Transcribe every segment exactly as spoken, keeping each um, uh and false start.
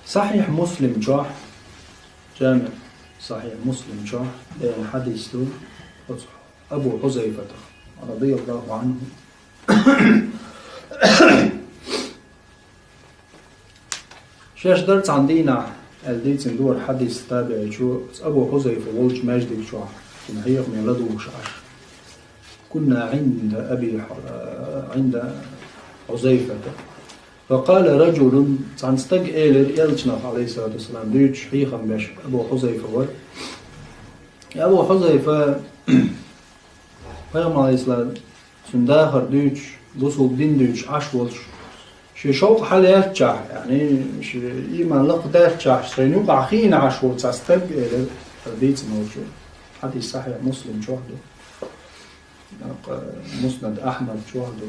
Сахьихь Муслим чохь, Джами Сахьихь Муслим чохь, дена хьадис ду оцу Абу Хьузайфатах, радияллаху анху. Шаьш дара цхьана дийнахь, аьлла дийцина дора хьадис табиӀичо, оцу Абу Хьузайфа волчу маьждиг чохь, цуьнан хьехаме ладугӀуш Ӏаш. كنا عند أبي ح-، عند حذيفة. فقال رجل, цхьана стага элира элчанах, алейхиссалату вассалам, дуьйцуш хьехам беш Абу Хьузайфа вара. И Абу Хьузайфа, пайхамар, алейхиссалам, цуьнан дахар дуьйцуш, бусулба дин дуьйцуш Ӏаш волуш, шен шовкъ хьалаьллачахь, яъни, шен ийман лакхадаьллачахь, шайна юкъахь хиъна Ӏаш волу цхьа стаг элира, дийцина волчу. Хьадис Сахьихь Муслим чохь ду. Муснад Ахьмад чохь ду,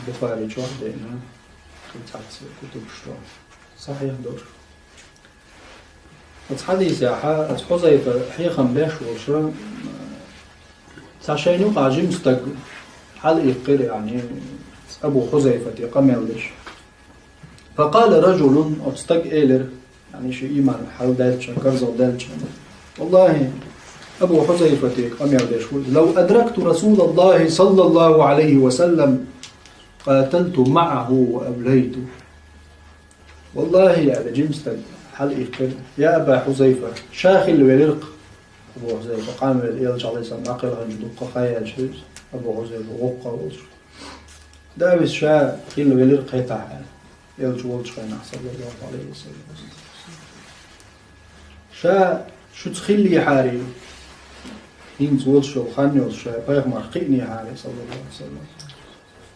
Бухари чохь деана, кхин цхьацца кутубаш чохь. Сахьихь долуш. Оцу хьадисехь, оцу Хьузайфа хьехам беш волуш, цхьа шайна юкъахь жима стаг хьалаиккхира, яъни, Абу Хьузайфате къамел деш. فقال رجل, оцу стага элира, яъни шен ийман хьалдаьллача, карзахдаьллача: والله, Абу Хьузайфате къамел деш ву иза: لو أدركت رسول الله صلى الله عليه وسلم قاتلت معه وأبليت. Валлахи, аьлла, жима стаг хьалаиккхира: я Аба Хьузайфа, ша хилла велира-кх, Абу Хьузайфа, къанвелла, элча, алейхиссалам, дӀакхелхинчу дуккха хан яьлча, Абу Хьузайфа воккха волуш. Давис ша хилла велира кхетахь аьлла, элча волчу хенахь, саллаллаху алейхи ва саллям. Ша шуьца хиллехьара, хӀинца волуш йолу хан йолуш ша пайхамарх кхиънехьара, саллаллаху алейхи ва саллям.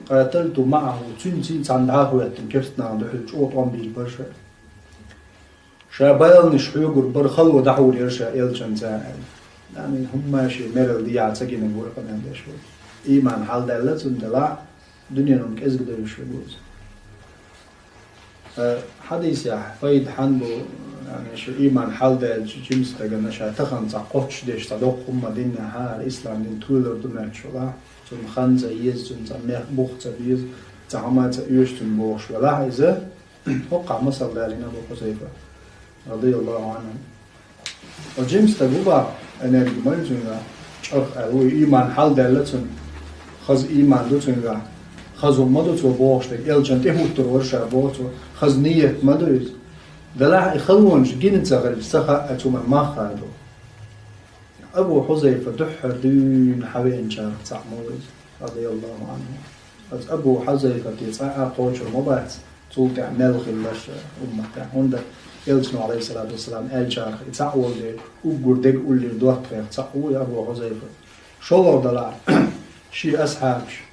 قاتلت معه, цуьнца цхьаьна дӀа а хӀоьттина, керстанашна дуьхьал чӀогӀа тӀом бийр бара ша. Ша баланаш хьоьгур бара, хало дӀахьур яра ша элчанца аьлла. Амин, хӀумма шен мерал дехьа ца гина гура къамел деш вара. Ийман хьалдаьлла цунна делахь, дуьненан кӀезиг девзаш ву иза. Ткъа хьадисехь пайда хьан бу, яъни, шу ийман хьалдаьллачу жима стагана ша тахана цхьа кхоччуш деш, цхьа доккха хӀумма динехь, хӀара ислам дин тоьлур ду моьттуш велахь, цунна хан ца еза, цунна цхьа мех бух ца беза, цхьа хӀума ца оьшу цунна бохуш велахь иза, хӀокхахь масал далийна Абу Хьузайфа, радияллаху анху. Оцу жима стаг ву боху, энерги ма ю цуьнгахь, чӀарх аьлла ву, ийман хьалдаьлла цуьнан, хаза ийман ду цуьнгахь, хаза хӀума ма ду цо бохуш дерг, элчанна тӀехӀуттур вара ша боху цо, хаза нийят ма ду иза. Делахь и халонаш гина ца хилча, ца хаьа цу хӀуманан мах а ду. Абу Хьузайфа дуьххьара дуьйна хьавеанчарах цхьаъ ма ву иза, радияллаху анху. Аса Абу Хьузайфате цкъа а кхочур ма бац, цул тӀаьхьа мел хилларш умматехь. ХӀунда элчано, алейхиссалату вассалам, аьллачарах и цхьаъ волу дела, уггар деган уллера доттагӀех цхьаъ ву и Абу Хьузайфа. ШолгӀа далахь, шен асхьабаш,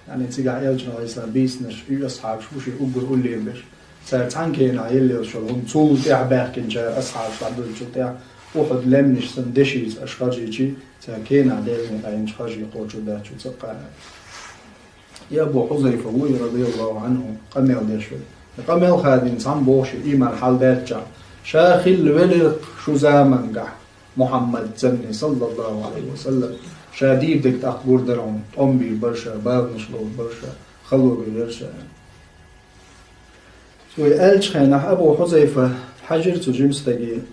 яъни цигахь элчано, алейхиссалам, бийцинарш и асхьабаш бу шен уггар уллера берш. Цара цхьана кенахь елла йолуш йолу хӀума цул тӀаьхьа баьхкинчара асхьабаш дӀадуьллучул тӀаьхьа, Ухьуд лаьмнаш санна дешица аша хержийчи, цара кенахь Делан некъа йинчу хержий кхочур дац шу цкъа а. И Абу Хьузайфа вуй, радияллаху анху, къамел деш верг. И къамел хадийна цхьамма боху шен ийман хьалдаьллачахь: ша хилла велира-кх шу замангахь Мухьаммад санна, саллаллаху алейхи ва саллям. Ша дийр дерг тӀаккха гур дара хьуна, тӀом бийр бара ша, баланаш ловр бара ша, хало вер яра ша. Цо и аьллачу хенахь Абу Хьузайфа хьаьжира цу жима стаге: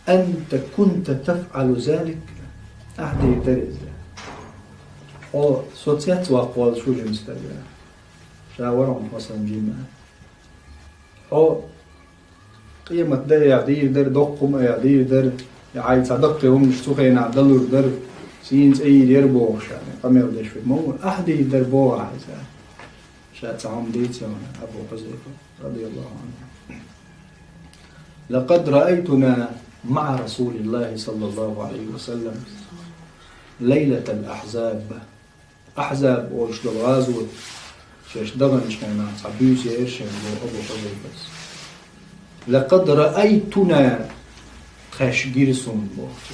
«أنت كنت تفعل ذلك؟» Ахьа дийр дара иза. Хьо со цец ваккха волуш ву, жима стаг? Ша вара хьуна хьо санна жима. Хьо къемат дайехь дийр дара, доккха хӀума айхьа дийр дара, я хьайн цхьа даккхий хӀуманаш цу хенахь далур дара, сийна цӀе йийр яра бохуш, къамел деш верг ма ву, ахьа дийр дара боху ахьа иза. Ша цхьа хӀума дийцина Абу Хьузайфа, радияллаху анху. لقد رأيتنا مع رسول الله صلى الله عليه وسلم ليلة الأحزاب. Ахьзаб олуш долу гӀазот шаьш даханчу хенахь цхьа буьйса яра шайна боху Абу Хьузайфас. لقد رأيتنا, тхаьш гира суна боху цо.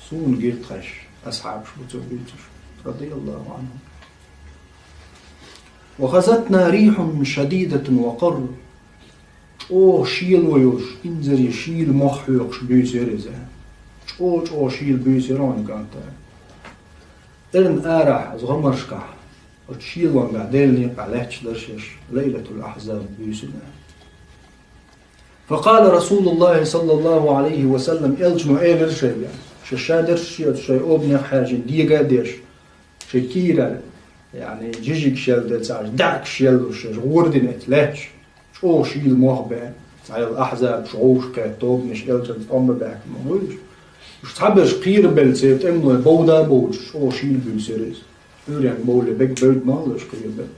Суна гира тхаьш, асхьабаш бу цо буьйцуш, радияллаху анху. وأخذتنا ريح شديدة وقر. ЧӀогӀа шело йолуш, инзаре шийла мох хьоькхуш буьйса яра иза. ЧӀогӀа-чӀогӀа шийла буьйса яра хьуна, кӀант. Эрна арахь, оцу гӀамаршкахь, оцу шелонгахь Делан некъахь лаьтташ дара шаьш, Лайлатул Ахьзаб буьйсина. فقال رسول الله صلى الله عليه وسلم, элчано элира шайга, шаьш шадерш шеца шоай обанех хьаьржина дега а деш, шоай кийрара, яъни жижигаш елла дезаш, даьӀахкаш елла луш, шаьш гӀора дина эца лаьтташ, чӀогӀа шийла мох баьнна, цхьайолу ахьзабаш, гӀовгӀаш кхетта, тобанаш элчанца тӀом бан баьхкина ма бу уьш. Уьш цхьаберш кхерабелла церан тӀемалой бовда а бовдуш, чӀогӀа шийла буьйсира иза. Ӏуьйренга бовлий бег бевдда ма хилла уьш кхерабелла.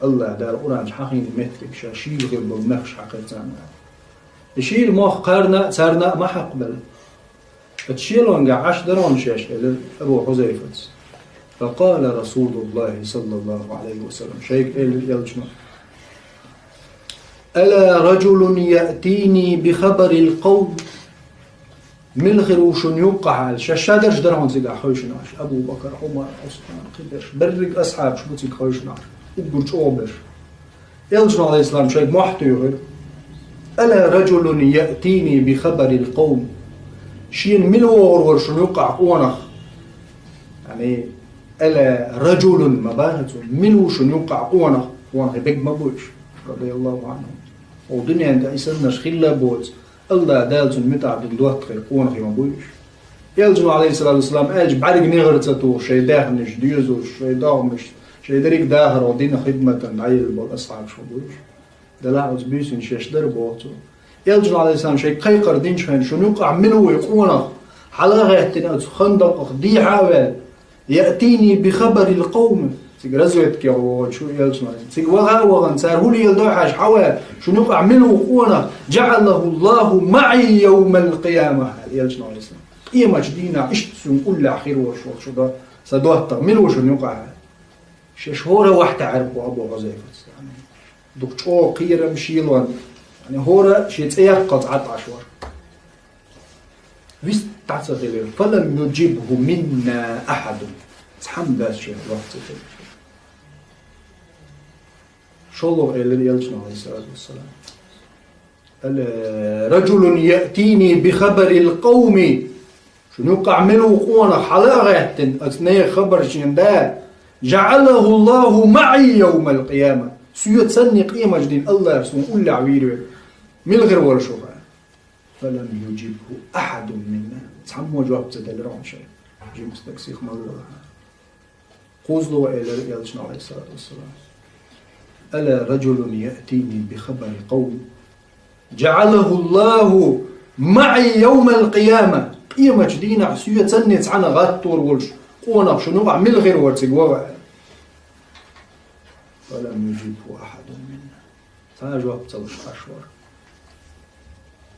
АллахӀ Дала Къуръан чу хьахийна меттиг, ша шийла хилла болу нах шаьш хьакхаьчна. И шийла мох кхарна а, царна а ма хьакхабелла. Оцу шелонгахь Ӏаш дара хьуна шаьш, элира Абу Хьузайфас. فقال رسول الله صلى الله عليه وسلم, шайга элира элчано: ألا رجل يأتيني بخبر القوم؟ Мила хир ву шуна юккъахь аьлла, шаьш шадерш дара хьуна цигахь хевшина Ӏаш. Абу Бакр, Ӏумар, Ӏусман, кхиберш, берриг асхьабаш бу цига хевшина Ӏаш, уггар чӀогӀа берш. Элчано, Ӏалайхиссалам, шайга мохь туьйхира: ألا رجل يأتيني بخبر القوم؟ Шена мила вогӀур вара шуна юккъахь къонах? Яъни, ألا رجل ма бахара цо, мила ву шуна юккъахь къонах? Къонахий бег ма бу уьш, радияллаху Ӏанхум. Оха дуьненна тӀе и саннарш хилла а боцу, АллахӀ Дала цунна муьтӀахь дина доттагӀий къонахий ма бу уьш. Элчано, Ӏалайхиссалату вассалам, аьлча бӀаьрга негӀар ца тухуш, шайн даьхнаш доьзуш, шайн догӀмаш, шайн дерриг а дахар оха динан хидматана дӀаелла болу асхьабаш ма бу уьш. Делахь оцу буьйсанна шаьш дара боху цо. Элчано, Ӏалайхиссалам, шайга кхайкхар динчу хенахь, шуна юккъахь мила ву и къонах? Хьала а гӀаьттина оцу хандакъах дехьа а ваьлла, يأتيني بخبر القوم. Цига разведке вогӀучу элчано, цига ваха а вахана, цара хӀун леладо хьажа хьан ваьлла, шуна юкъахь мила ву къонах? جعله الله معي يوم القيامة, аьлла элчано, Ӏалайхиссалам. Къематчу дийнахь иштта суна уллехь хир волуш волчу до, сан доттагӀа мила ву шуна юкъахь? Шаьш хӀора вахьтаьӀарбо Абу Хьузайфас. Дукха чӀогӀа кхерам, шелон. ХӀора шен цӀе яккхалц Ӏаш вара. Вист дӀа ца хилира. فلم يجبه منا أحد. Цхьамма а шен жоп ца делира. ШолгӀа элира элчано, Ӏалайхиссалату вассалам: ألا رجل يأتيني بخبر القوم. Шуна юккъахь мила ву къонах, хьала а гӀаьттина, оцу нехан хабар шена далахь, جعله الله معي يوم القيامة. Соьца санна къематчу дийнахь АллахӀа суна уллехь вийр верг. Мила хир волуш ву хьан? فلم يجبه أحد منا. Цхьаммо жоп ца делира хьуна шайн. Жима стаг сиха ма лолахь. КхозлагӀа элира элчано, Ӏалайхиссалату вассалам: ألا رجل يأتيني بخبر قوم جعله الله معي يوم القيامة. Къематчу дийнахь соьца санна цхьаьна гӀаттор волуш къонах шуна юкъахь мила хир вара цига ваха? فلم يجبه أحد منا. Цхьа а жоп ца луш Ӏаш вара.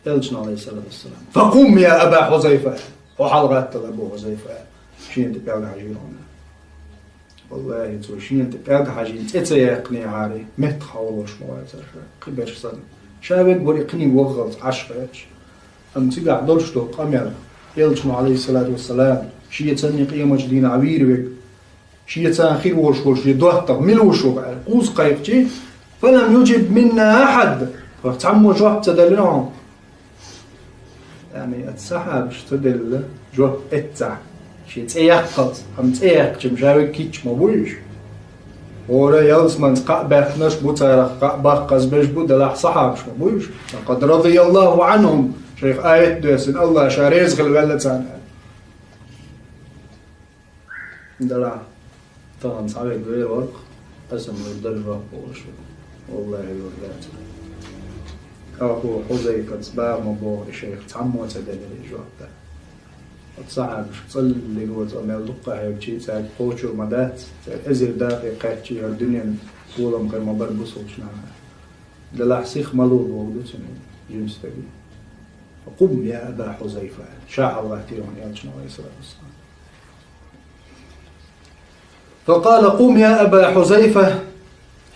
Элчано, Ӏалайхиссалату вассалам: فقم يا أبا حذيفة. Хьо хьалагӀаттал, Абу Хьузайфа, шена тӀе пӀелг хьажийра хьуна. ВаллахӀи, цо шена тӀе пӀелг хьажийна цӀе ца яьккхинехьара, меттах хьовлуш ма вацара ша, кхиберш санна. Ша вега вара и кхиниг ваххалц Ӏаш хеташ. Амма цигахь долуш долу къамел, элчано, Ӏалайхиссалату вассалам, шеца санна къематчу дийнахь вийр верг, шеца санна хир волуш волу шен доттагӀа мила ву шуна аьлла, кхузза кхайкхича, فلم يجب منا أحد. Цхьаммо жоп ца делира хьуна. Яъни, оцу сахьабаша ца делла жоп эццахь, шен цӀе яккхалц, амма цӀе яьккхича-м ша вега кийча ма бу уьш. ХӀора ялсаманца кхаъ баьккхинарш бу, царах кхаъ баккхазбеш бу, делахь сахьабаш ма бу уьш. لقد رضي الله عنهم, шайх аят доьссина, АллахӀ ша реза хила ваьлла царна аьлла. Делахь, тахана цхьа вега вер вара-кх, аса ма вер дара жоп бохуш. ВаллахӀи, вер дац. Абу Хьузайфас баха ма боху и шайх, цхьаммо ца делира и жоп дан. Оцу сахьабашка цӀа лелийра цӀа мел дуккха а хьегчий, цаьрга кхочур ма дац, церан эзар дакъе кхаьччий хӀара дуьненан толам хир ма бара бусалба нахана. Делахь сиха ма ло боху ду цуьнан жима стага. قم يا أبا حذيفة. Ша хьалагӀаттийра хьуна элчано, Ӏалайхиссалату вассалам. فقال: قم يا أبا حذيفة،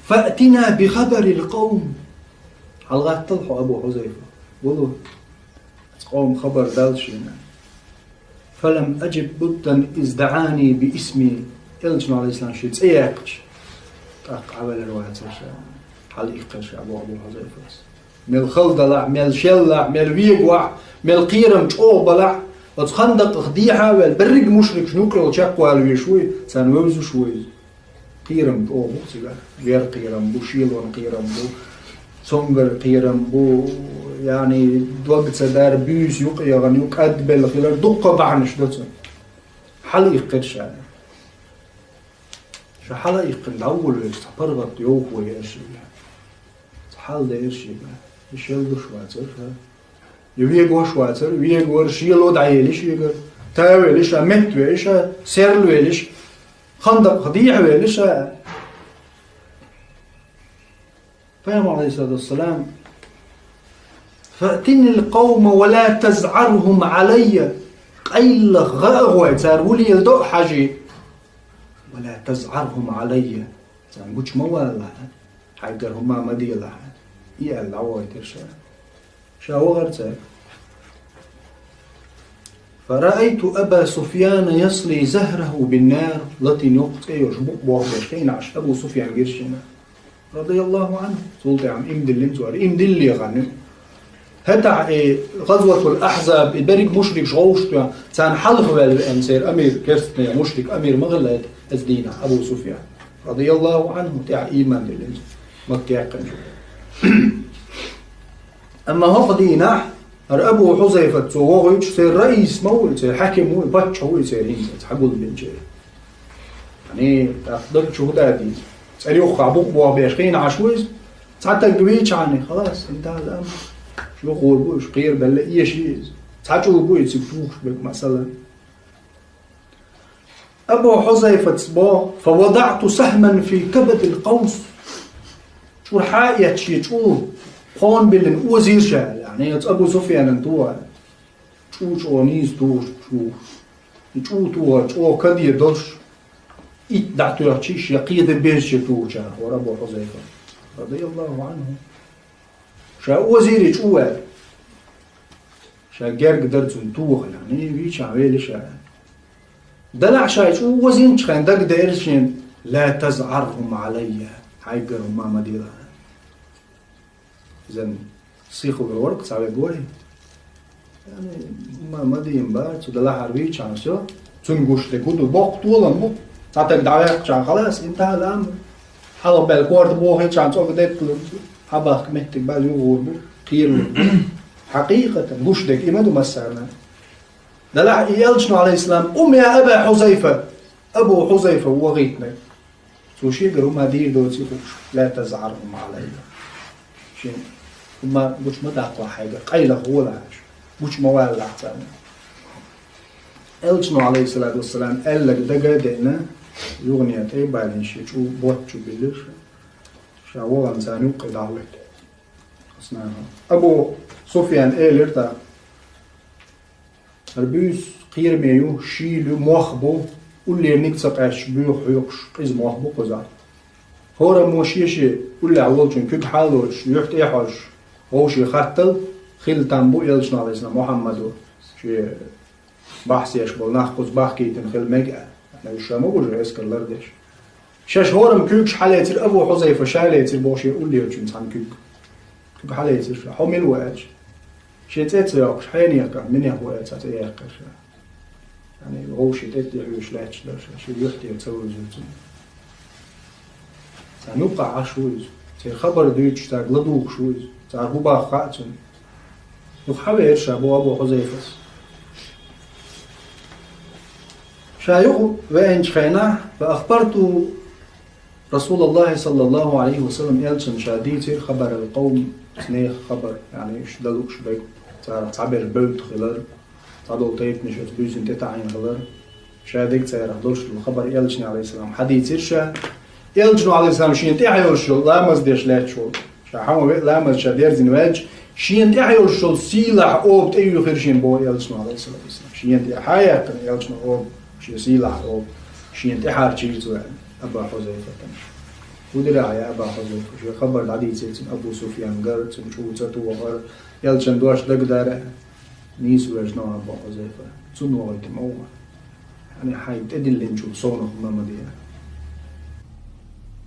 فأتنا بخبر القوم. ХьалагӀаттал хьо, Абу Хьузайфа. Вало, оцу къоман хабар дал шена. فلم أجد بدا إذ دعاني باسمي. Элчано, Ӏалайхиссалам, шен цӀе яьккхича, тӀаккха Ӏа велар вацара ша. Хьала иккхира ша, боху Абу Хьузайфас. Мел хала далахь, мел шеллахь, мел вегавахь, мел кхерам чӀогӀа балахь, оцу хандакъах дехьа а ваьлла, берриг мушрикашна юкъа йолу чекхвала везаш вуй, царна вевзаш вуй иза. Кхерам чӀогӀа бу цигахь. Вер кхерам бу, шелон кхерам бу. Цунгара кхерам бу, яъни, дог ца дар, буьйса юкъа яхана, юкъа кӀадбелла хилар, дуккха бахьанаш да цун. Хьалаиккхира ша. Ша хьалаиккхина дӀаволавелча, цхьа паргӀат йовха вай аьлла шийга. Цхьа хьал даьра шийга. И шел луш вацара ша. И вегаш вацара, вегавар, шело дӀаелира шийгара. Тавелира ша, меттавелира ша, серлавелира ша, хандакъах дехьавелира ша. Пайхамар, алейхиссалату вассалам: «فأتني القوم ولا تزعرهم علي». Къайлах гӀа а гӀой, цар ву леладо а хьажий. «ولا تزعرهم علي». Царна гуча ма валалахь, хьайгара хӀума ма делахь, и аьлла дӀавахийтира ша. Ша вахара цаьрга. «فرأيت أبا سفيان يصلي ظهره بالنار». Латийна йоккха цӀе йолуш букъ бохбеш хиъна Ӏаш Абу Суфьян гира шена, радияллаху Ӏанху. Цул тӀаьхьа иман диллина цо, иман диллале хан ю. ХӀетахь и ГӀазватул Ахьзаб, и берриг мушрикаш гӀовшах тоьхна, царна хьалха ваьлла веана церан амир, керстанийн мушрик амир ма хилла иза дийнахь Абу Суфьян, радияллаху Ӏанху, тӀаьхьа иман диллина цо, Макка яьккхинчул. Амма хӀокху дийнахь хӀара Абу Хьузайфат цо вохуьйтуш, церан раис ма ву и, церан хьаькам ву и, паччахь ву и церан хӀинца, цхьа гулбинчеран. Ани, тӀаккха даг чу хӀун дан дийца? ЦӀера юххехь букъ бохбеш хиъна Ӏаш ву иза. Цхьа таг вийчхьана, халас, интахьал ам. Юхур бу уьш, кхерабелла эший иза. Цхьа чӀу бу и цига тухуш берг, масала. Абу Хьузайфас боху: «فوضعت سهما في كبد القوس». ЧӀура хьа а эцча, шен чӀу кхона биллина озийра ша, яъни, оцу Абу Суфьянан тухуш. ЧӀу чӀогӀа нийса тухуш, чӀу. И чӀу тухуш, чӀогӀа каде долуш, итт дӀатоьхча, шен кхеда безачу тухучарах вара Абу Хьузайфа, радияллаху Ӏанху. Ша озийра и чӀу аьлла. Ша герга дара цунна тоха, яъни, вийчхьана вели ша. Делахь ша и чӀу озийначу хенахь дагадеара шена: «لا تزعرهم علي», хьайгара хӀума ма делахь. Изан сихалур вара-кх цхьа вегой. Яъни, ма, ма дийна бара, цу делахьара вийчхьана, всё. Цунна гуш дерг хӀун ду? Боккха толам бу. Цхьа таг дӀаваьккхичхьана, халас, интахьал ам. Хьалха баьлла корта бохийчхьана, цӀога детталур, хьабахка меттиг баьлла юхур бу, кхералур бу. Хьакъикъатан гуш дерг и ма ду массарна. Делахь и элчано, алейхиссалам: «قم يا أبا حذيفة». Абу Хьузайфа вахийтинарг. Цо шегара хӀума дийр доций хууш: «لا تزعرهم علي». Шен хӀума гучу ма даккхалахь хьайгара, къайлаха гӀолахь аша, гучу ма валалахь царна. Элчано, алейхиссалату вассалам, аьлларг дага а деана, юхане тӀе а балийна, шен чӀу ботта чу биллира ша, ша вахана царна юккъе дӀахӀоьттина. Абу Суфьян элира тӀаккха: «ХӀара буьйса кхераме ю, шийла ю, мох бу, уллерниг а ца къаьсташ буьйху хьоькхуш, къиза мох бу кхузахь. ХӀораммо шен-шен уллехь волчун куьг хьалалоцуш, юьхь тӀе а хьожуш, вовшийн хаттал хилла там бу элчано, алейхиссалам, Мухьаммадо, шен бахьсеш болу нах кхуза бахкийтина хила мега аьлла». Уьш ша ма бу эскар лардеш. Шаьш хӀораммо куьйгаш хьалецира, Абу Хьузайфа ша лецира боху шен уллерачун цхьана куьг. Куьг хьалецира ша, хьо мила ву аьлча. Шен цӀе ца йоккхуш, хьенех кхаьчна, минех ву аьлла, цхьа цӀе яьккхира ша. Яъни, вовшийн тӀе тӀе хьоьжуш лаьтташ дара ша, шен юьхь тӀера ца вевзира цунна. Царна юккъахь Ӏаш ву иза. Церан хабар дуьйцуш, цаьрга ладугӀуш ву иза. Цара хӀун боху хаьа цунна. Юха хьавеара ша, боху Абу Хьузайфас. Ша юха веанчу хенахь, «فأخبرت رسول الله صلى الله عليه وسلم», элчанна ша дийцира «خبر القوم», оцу нехан хабар, яъни уьш дан лууш берг, царах цхьаберш бевдда хилар, цхьадолу тайпанаш оцу буьйсанна тӀетаӀийна хилар. Ша дерг царах долуш долу хабар элчане, алейхиссалам, хьадийцира ша. Элчано, алейхиссалам, шена тӀехь йолуш йолу, ламаз деш лаьтташ волу, ша хьан веа ламаз ша дерзина ваьлча, шена тӀехь йолуш йолу сийлахь оба тӀеюьйхира шена, боху элчано, алейхиссалам. Шена тӀе хьа яьккхина элчано оба, шен сийлахь оба, шена тӀехьарчийра цо аьлла, Аба Хьузайфатана. ХӀун дира ахь, я Аба Хьузайфа? Шен хабар дӀадийцира цунна Абу Суфьян гар, цунна чӀу ца тохар, элчан дош дагадара. Нийса вежа нагӀа боху Хьузайфа. Цунна вахийта ма ву. Хьайна тӀедиллинчул совнаха хӀума ма де.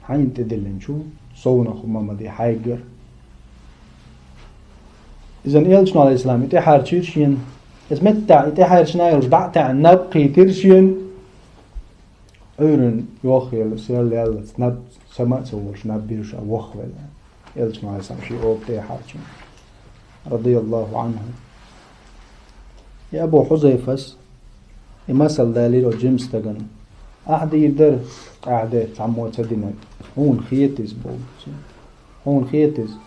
Хьайна тӀедиллинчул совнаха хӀума ма де хьайгара. Иза элчано, алейхиссалам, и тӀехьарчийра шена. Иза меттахь и тӀехьарчина йолуш дӀа а таьӀна, наб кхийтира шена. Ӏуьйранна йохъелла, сел яьллац, наб сама а ца волуш, наб бирша вохвелла. Элчано, Ӏалайхи ссалам, ший оба тӀехьарчун, радияллаху Ӏанху. И Абу Хузайфас и масал далийра жима стагана. Ахьа дийр дара, ахьа де цхьаммо ца динарг. Хьуна хета иза боху. Хьуна хета иза.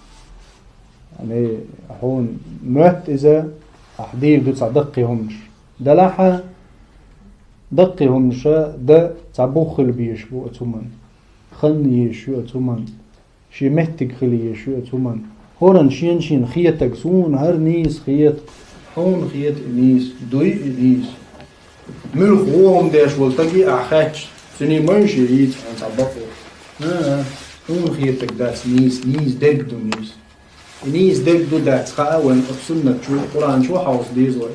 Яъни, хьуна моьтту иза, ахьа дийр ду цхьа даккхий хӀуманаш. Делахь а даккхий хӀуманаша дан цхьа бух хила безаш бу оцу хӀуманна. Хан езаш ю оцу хӀуманна. Шен меттиг хила езаш ю оцу хӀуманна. ХӀоранна шен-шена хетаг, суна хӀара нийса хета, хьуна хета и нийса, дуй и нийса. Муьлха вон хӀума деш волу стаге ахь хаьттича, цуьнан ма ю шен йийца хьуна цхьа бакъо. ХӀан-хӀа, хьуна хетаг дац нийса, нийса дерг ду нийса. И нийса дерг ду дац хаа вайн оцу суннат чу, Къуръан чу хьовса деза вай.